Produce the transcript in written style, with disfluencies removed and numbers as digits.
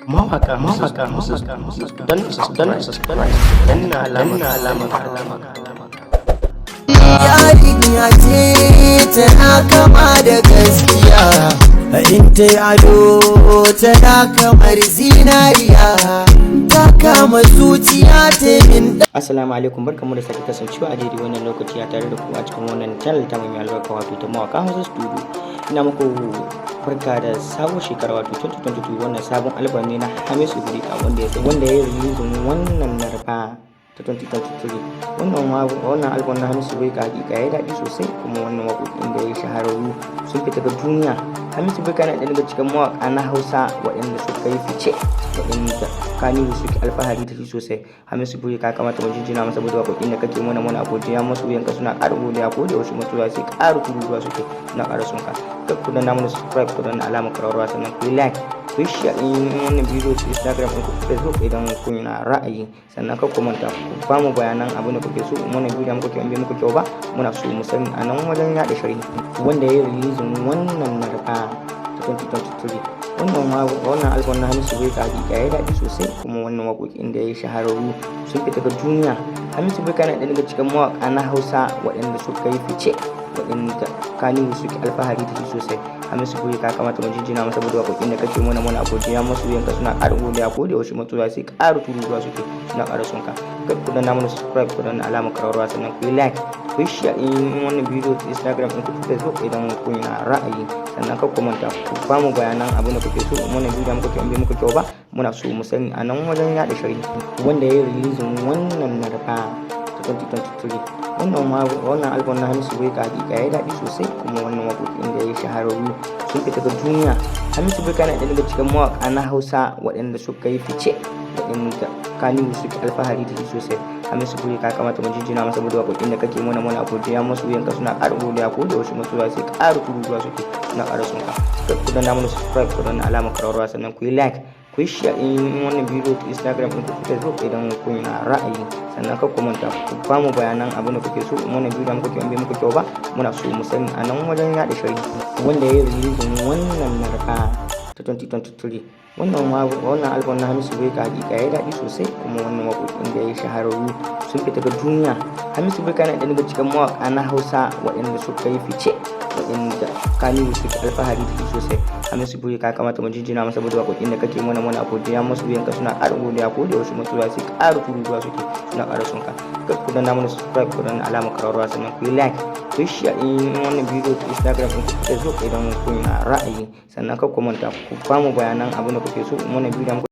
Mawaka, mawaka, mawaka, danna subscribe, danna alama, alama, alama. Yarinya ce tana kama da gaskiya, in ta yi ado tana kamar zinariya, ta kama zuciya ta min. Assalamu alaikum, barkamu da sake kasancewa a daidai wannan lokaci a tare da ku a cikin wannan channel ta mai albarka, wato ta Mawaka Hausa Studio. Ina muku barka da sabon shekara, wato 2022. Wannan sabon album ne na Hamisu Breaker wanda ya release wannan Laraba ta 2023. Wannan album na Hamisu Breaker hakika ya daɗi sosai, kuma wannan waƙoƙin da ya shahararru sun fita ga duniya. Hamisu Breaker na ɗaya daga cikin mawaƙa na Hausa waɗanda suka yi fice, waɗanda Kannywood suke alfahari da shi sosai. Hamisu Breaker, kamata mu jinjina masa saboda waƙoƙin da kake mana. Muna godiya, masoyanka suna ƙara godiya ko da wasu masoya sai ƙara tururuwa suke, suna ƙara son ka. Kar ku danna mana subscribe, ku danna alamar ƙararrawa, sannan ku yi like, ku yi share ɗin wannan bidiyo ta Instagram ɗinku, Facebook idan kun na ra'ayi. Sannan kar ku manta ku ba mu bayanan abin da kuke so. Wannan bidiyo muku kyau, bai muku kyau ba, muna so mu sani a nan wajen yaɗa shiri. Wanda ya yi releasing wannan Laraba ta 2023. Wannan album na Hamisu Breaker hakika ya daɗi sosai, kuma wannan waƙoƙin da ya yi shahararru sun fita ga duniya. Hamisu Breaker na ɗaya daga cikin mawaƙa na Hausa waɗanda suka yi fice, waɗanda Kannywood suke alfahari da shi sosai. Hamisu Breaker, kamata mu jinjina masa saboda waƙoƙin da kake mana. Muna godiya, masoyanka suna ƙara godiya ko da yaushe, masoya sai ƙara tururuwa suke, suna ƙara son ka. Kar ku danna mana subscribe, ku danna alamar ƙararrawa, sannan ku yi like, ku yi share ɗin wannan bidiyo ta Instagram ɗinku, Facebook idan kun na ra'ayi. Sannan kar ku manta ku ba mu bayanan abin da kuke so. Wannan bidiyo muku kyau, bai muku kyau ba, muna so mu sani a nan wajen yaɗa shiri. Wanda ya yi releasing wannan Laraba ta 2023. Wannan album na Hamisu Breaker hakika ya daɗi sosai, kuma wannan waƙoƙin da ya yi shahararru sun fita ga duniya. Hamisu Breaker na ɗaya daga cikin mawaƙa na Hausa waɗanda suka yi fice, waɗanda Kannywood suke alfahari da shi sosai. Hamisu Breaker, kamata mu jinjina masa saboda waƙoƙin da kake mana. Muna godiya, masoyanka suna ƙara godiya ko da wasu masoya sai ƙara tururuwa suke, suna ƙara son ka. Kar ku danna mana subscribe, ku danna alamar ƙararrawa, sannan ku yi like, ku yi share ɗin wannan bidiyo ta Instagram ɗinku, Facebook idan kun na ra'ayi. Sannan kar ku manta ku ba mu bayanan abin da kuke so. Wannan bidiyo muku kyau, bai muku kyau ba, muna so mu sani a nan wajen yaɗa shiri. Wanda ya yi releasing wannan Laraba ta 2023. Wannan album na Hamisu Breaker hakika ya daɗi sosai, kuma wannan waƙoƙin da ya yi shahararru sun fita ga duniya. Hamisu Breaker na ɗaya daga cikin mawaƙa na Hausa waɗanda suka yi fice, waɗanda Kannywood suke alfahari da shi sosai. Hamisu Breaker, kamata mu jinjina masa saboda waƙoƙin da kake mana. Muna godiya, masoyanka suna ƙara godiya ko da wasu masoya sai ƙara tururuwa suke, suna ƙara son ka. Kar ku danna mana subscribe, ku danna alamar ƙararrawa, sannan ku yi like, ku yi share ɗin wannan bidiyo ta Instagram ɗinku, Facebook idan kun na ra'ayi. Sannan kar ku manta ku ba mu bayanan abin da kuke so. Wannan bidiyo